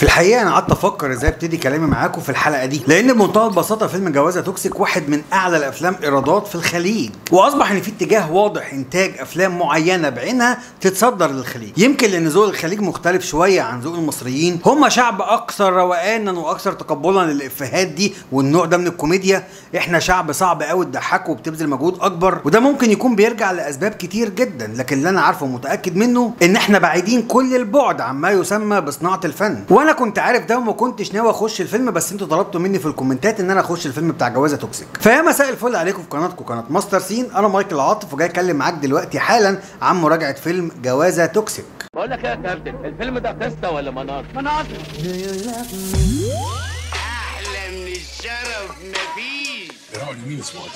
في الحقيقة انا قعدت افكر ازاي ابتدي كلامي معاكم في الحلقة دي، لان بمنتهى البساطة فيلم جوازه توكسيك واحد من اعلى الافلام ايرادات في الخليج، واصبح ان في اتجاه واضح انتاج افلام معينة بعينها تتصدر للخليج. يمكن لان ذوق الخليج مختلف شوية عن ذوق المصريين، هم شعب اكثر رواقانا واكثر تقبلا للافيهات دي والنوع ده من الكوميديا. احنا شعب صعب قوي تضحكه وبتبذل مجهود اكبر، وده ممكن يكون بيرجع لاسباب كتير جدا، لكن اللي انا عارفه ومتاكد منه ان احنا بعيدين كل البعد عن ما يسمى بصناعة الفن. وانا كنت عارف ده وما كنتش ناوي اخش الفيلم، بس انتوا طلبتوا مني في الكومنتات ان انا اخش الفيلم بتاع جوازه توكسيك. فيا مساء الفل عليكم في قناتكم قناة ماستر سين، انا مايكل عاطف وجاي اتكلم معاك دلوقتي حالا عن مراجعه فيلم جوازه توكسيك. بقول لك ايه يا كابتن، الفيلم ده قصة ولا مناظر؟ مناظر. احلى من الشرف مفيش. دراعه اليمين اسمه 10.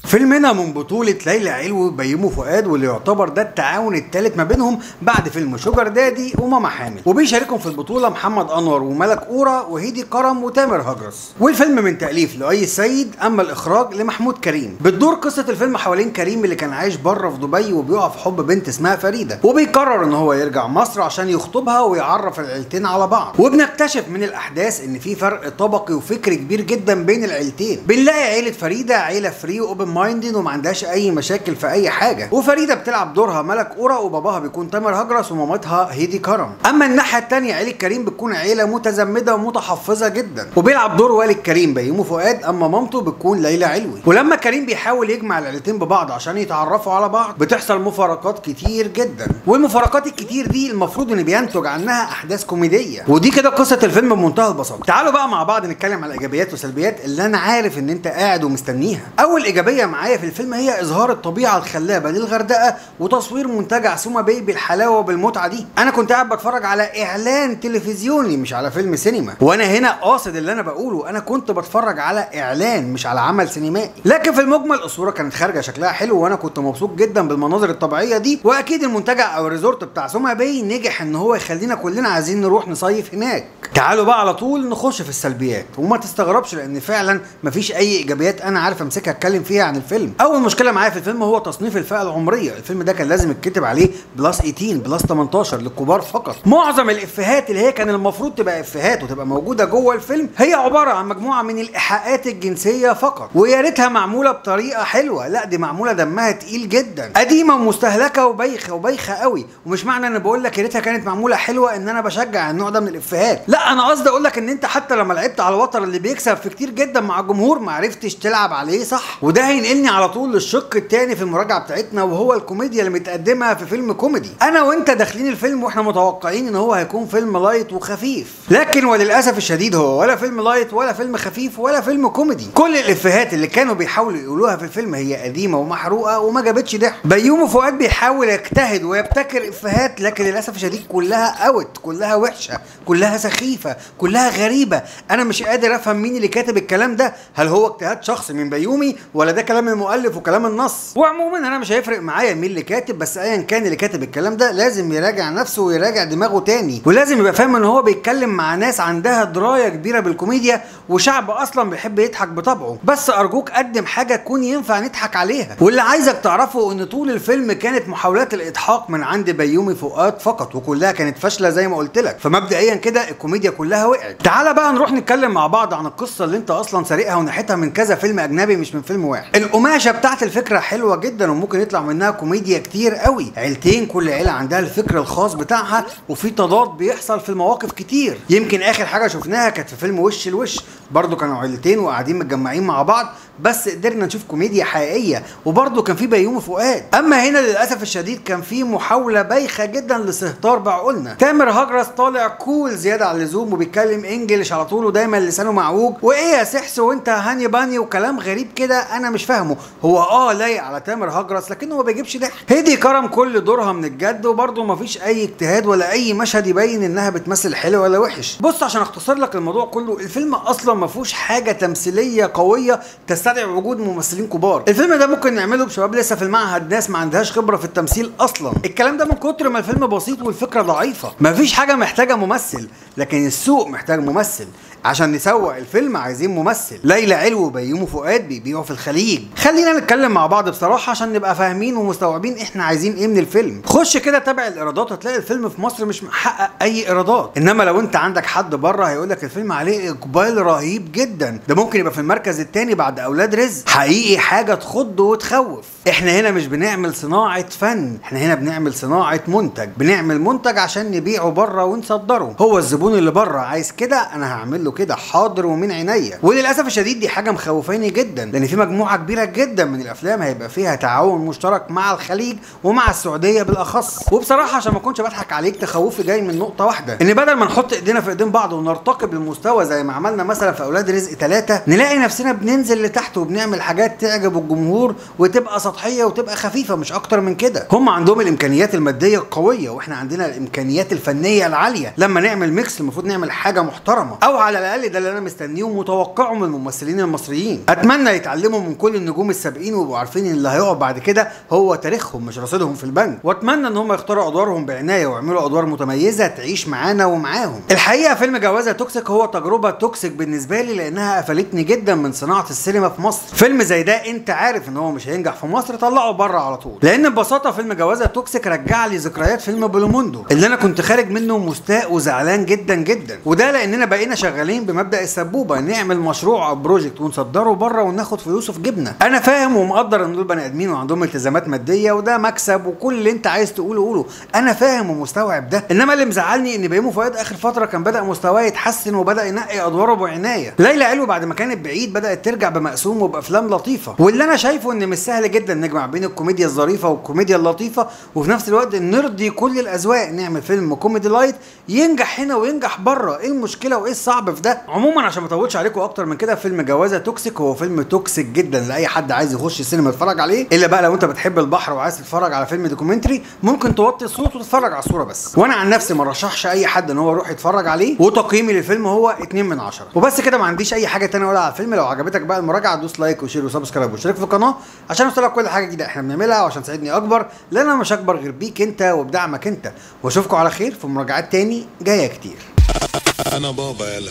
فيلمنا من بطولة ليلى علوي وبيومي فؤاد، واللي يعتبر ده التعاون الثالث ما بينهم بعد فيلم شوجر دادي وماما حامل، وبيشاركهم في البطولة محمد أنور وملك أورا وهيدي كرم وتامر هجرس. والفيلم من تأليف لؤي السيد، أما الإخراج لمحمود كريم. بتدور قصة الفيلم حوالين كريم اللي كان عايش بره في دبي وبيقع في حب بنت اسمها فريدة، وبيقرر إن هو يرجع مصر عشان يخطبها ويعرف العيلتين على بعض. وبنكتشف من الأحداث إن في فرق طبقي وفكري كبير جدا بين العيلتين. بنلاقي عيلة فريدة عيلة free و open minded وما عندهاش اي مشاكل في اي حاجة، وفريدة بتلعب دورها ملك اورا وباباها بيكون تامر هجرس ومامتها هيدي كرم. اما الناحية الثانية عيله كريم بتكون عيله متزمده ومتحفظه جدا، وبيلعب دور والد كريم بيومي فؤاد، اما مامته بتكون ليلى علوي. ولما كريم بيحاول يجمع العيلتين ببعض عشان يتعرفوا على بعض بتحصل مفارقات كتير جدا، والمفارقات الكتير دي المفروض ان بينتج عنها احداث كوميدية. ودي كده قصة الفيلم بمنتهى البساطة. تعالوا بقى مع بعض نتكلم على الايجابيات والسلبيات اللي انا عارف ان انت قاعد ومستنيها. اول ايجابية معايا في الفيلم هي اظهار الطبيعة الخلابه للغردقه وتصوير منتجع سوما باي بالحلاوه وبالمتعه دي. انا كنت قاعد بتفرج على اعلان تلفزيوني مش على فيلم سينما، وانا هنا قاصد اللي انا بقوله، انا كنت بتفرج على اعلان مش على عمل سينمائي. لكن في المجمل الصورة كانت خارجه شكلها حلو، وانا كنت مبسوط جدا بالمناظر الطبيعية دي، واكيد المنتجع او ال resort بتاع سوما باي نجح ان هو يخلينا كلنا عايزين نروح نصيف هناك. تعالوا بقى على طول نخش في السلبيات، وما تستغربش لان فعلا مفيش اي ايجابيات انا عارف امسكها اتكلم فيها عن الفيلم. اول مشكلة معايا في الفيلم هو تصنيف الفئة العمرية. الفيلم ده كان لازم يتكتب عليه plus 18 plus 18 للكبار فقط. معظم الافيهات اللي هي كان المفروض تبقى افيهات وتبقى موجودة جوه الفيلم هي عبارة عن مجموعة من الايحاءات الجنسية فقط، ويا ريتها معمولة بطريقة حلوة، لا دي معمولة دمها تقيل جدا، قديمة ومستهلكه وبايخه وبايخه قوي. ومش معنى ان بقول لك يا ريتها كانت معمولة حلوة ان انا بشجع النوع ده من الافيهات، لا انا قصدي اقول لك ان انت حتى لما لعبت على الوتر اللي بيكسب في كتير جدا مع الجمهور ما عرفتش تلعب عليه صح. وده هينقلني على طول للشق الثاني في المراجعة بتاعتنا، وهو الكوميديا اللي متقدمة في فيلم كوميدي. انا وانت داخلين الفيلم واحنا متوقعين ان هو هيكون فيلم light وخفيف، لكن وللاسف الشديد هو ولا فيلم light ولا فيلم خفيف ولا فيلم كوميدي. كل الافيهات اللي كانوا بيحاولوا يقولوها في الفيلم هي قديمة ومحروقه وما جابتش ضحك. بيومي فؤاد بيحاول يجتهد ويبتكر افيهات، لكن للاسف الشديد كلها out، كلها وحشة، كلها سخيفة، كلها غريبة. انا مش قادر افهم مين اللي كاتب الكلام ده، هل هو اجتهاد شخصي من بيومي ولا ده كلام المؤلف وكلام النص؟ وعموما انا مش هيفرق معايا مين اللي كاتب، بس ايا كان اللي كاتب الكلام ده لازم يراجع نفسه ويراجع دماغه تاني، ولازم يبقى فاهم ان هو بيتكلم مع ناس عندها دراية كبيرة بالكوميديا وشعب اصلا بيحب يضحك بطبعه. بس ارجوك قدم حاجة تكون ينفع نضحك عليها. واللي عايزك تعرفه ان طول الفيلم كانت محاولات الاضحاك من عند بيومي فؤاد فقط، وكلها كانت فاشلة زي ما قلت لك. فمبدئيا كده الكوميديا كلها وقعت. تعالى بقى نروح نتكلم مع بعض عن القصة اللي انت اصلا سارقها ونحتها من كذا فيلم اجنبي مش من فيلم واحد. القماشه بتاعت الفكرة حلوة جدا وممكن يطلع منها كوميديا كتير قوي. عيلتين كل عيله عندها الفكر الخاص بتاعها، وفي تضاد بيحصل في المواقف كتير. يمكن اخر حاجة شفناها كانت في فيلم وش الوش، برضو كانوا عيلتين وقاعدين متجمعين مع بعض، بس قدرنا نشوف كوميديا حقيقية، وبرضو كان في بيومي فؤاد. اما هنا للاسف الشديد كان في محاولة بايخة جدا لسهتار بعقولنا. تامر هجرس طالع cool زيادة عن اللزوم وبيتكلم English على طول ودايما لسانه معوج، وايه يا سحس وانت هاني باني وكلام غريب كده انا مش فاهمه. هو لايق على تامر هجرس لكنه ما بيجيبش ضحك. هيدي كرم كل دورها من الجد، وبرضو ما فيش اي اجتهاد ولا اي مشهد يبين انها بتمثل حلو ولا وحش. بص عشان اختصر لك الموضوع كله، الفيلم اصلا ما فيهوش حاجة تمثيلية قوية تستدعي وجود ممثلين كبار. الفيلم ده ممكن نعمله بشباب لسه في المعهد، ناس ما عندهاش خبره في التمثيل اصلا. الكلام ده من كتر ما الفيلم بسيط والفكرة ضعيفة. مفيش حاجة محتاجه ممثل، لكن السوق محتاج ممثل. عشان نسوق الفيلم عايزين ممثل. ليلى علوي وبيومي فؤاد بيبيعوا في الخليج. خلينا نتكلم مع بعض بصراحة عشان نبقى فاهمين ومستوعبين احنا عايزين ايه من الفيلم. خش كده تابع الايرادات، هتلاقي الفيلم في مصر مش محقق اي ايرادات، انما لو انت عندك حد بره هيقول لك الفيلم عليه اقبال رهيب جدا، ده ممكن يبقى في المركز الثاني بعد اولاد رزق. حقيقي حاجة تخض وتخوف. احنا هنا مش بنعمل صناعة فن، احنا هنا بنعمل صناعة منتج، بنعمل منتج عشان نبيعه بره ونصدره. هو الزبون اللي بره عايز كده، انا هعمل له كده، حاضر ومن عينيا. وللاسف الشديد دي حاجة مخوفاني جدا، لان في مجموعة كبيرة جدا من الافلام هيبقى فيها تعاون مشترك مع الخليج ومع السعودية بالاخص. وبصراحة عشان ما اكونش بضحك عليك، تخوفي جاي من نقطة واحدة، ان بدل ما نحط ايدينا في ايدين بعض ونرتقي بالمستوى زي ما عملنا مثلا في اولاد رزق 3، نلاقي نفسنا بننزل لتحت وبنعمل حاجات تعجب الجمهور وتبقى سطحية وتبقى خفيفة، مش اكتر من كده. هم عندهم الامكانيات المادية القوية واحنا عندنا الامكانيات الفنية العالية. لما نعمل mix المفروض نعمل حاجة محترمه، او على الاقل ده اللي انا مستنيه ومتوقعه من الممثلين المصريين. اتمنى يتعلموا من كل النجوم السابقين ويبقوا عارفين ان اللي هيقع بعد كده هو تاريخهم مش رصيدهم في البنك. واتمنى ان هم يختاروا ادوارهم بعناية ويعملوا ادوار متميزة تعيش معانا ومعاهم. الحقيقة فيلم جوازه توكسيك هو تجربه toxic بالنسبة لي، لانها قفلتني جدا من صناعة السينما في مصر. فيلم زي ده انت عارف ان هو مش هينجح في مصر، طلعه بره على طول. لان ببساطة فيلم جوازه توكسيك رجع لي ذكريات فيلم بلوموندو اللي انا كنت خارج منه مستاء وزعلان جدا جدا. وده لاننا بقينا شغالين بمبدا السبوبه، نعمل مشروع او project ونصدره بره وناخد فلوسه في جيبنا. انا فاهم ومقدر ان دول بني ادمين وعندهم التزامات مادية وده مكسب وكل اللي انت عايز تقوله قوله، انا فاهم ومستوعب ده. انما اللي مزعلني ان بيومي فؤاد اخر فترة كان بدا مستواه يتحسن وبدا ينقي ادواره بعناية. ليلى علوي بعد ما كانت بعيد بدات ترجع بمقسوم وبافلام لطيفة. واللي انا شايفه ان مش سهل جدا نجمع بين الكوميديا الظريفة والكوميديا اللطيفة وفي نفس الوقت نرضي كل الاذواق، نعمل فيلم كوميدي light ينجح هنا وينجح بره. ايه المشكلة وايه الصعب في ده؟ عموما عشان ما اطولش عليكم اكتر من كده، فيلم جوازه توكسيك هو فيلم toxic جدا لاي حد عايز يخش السينما يتفرج عليه، الا بقى لو انت بتحب البحر وعايز تتفرج على فيلم documentary ممكن توطي الصوت وتتفرج على الصورة بس. وانا عن نفسي ما رشحش اي حد ان هو يروح يتفرج عليه، وتقييمي للفيلم هو 2 من 10. وبس كده، ما عنديش اي حاجة ثانية اقولها على الفيلم. لو عجبتك بقى المراجعة دوس like و share و subscribe واشترك في القناة عشان يوصلك كل حاجة جديدة احنا بنعملها، وعشان تساعدني اكبر، لان انا مش اكبر غير بيك انت وبدعمك انت. واشوفكم على خير في مراجعات تاني جاية كتير. انا بابا يلا.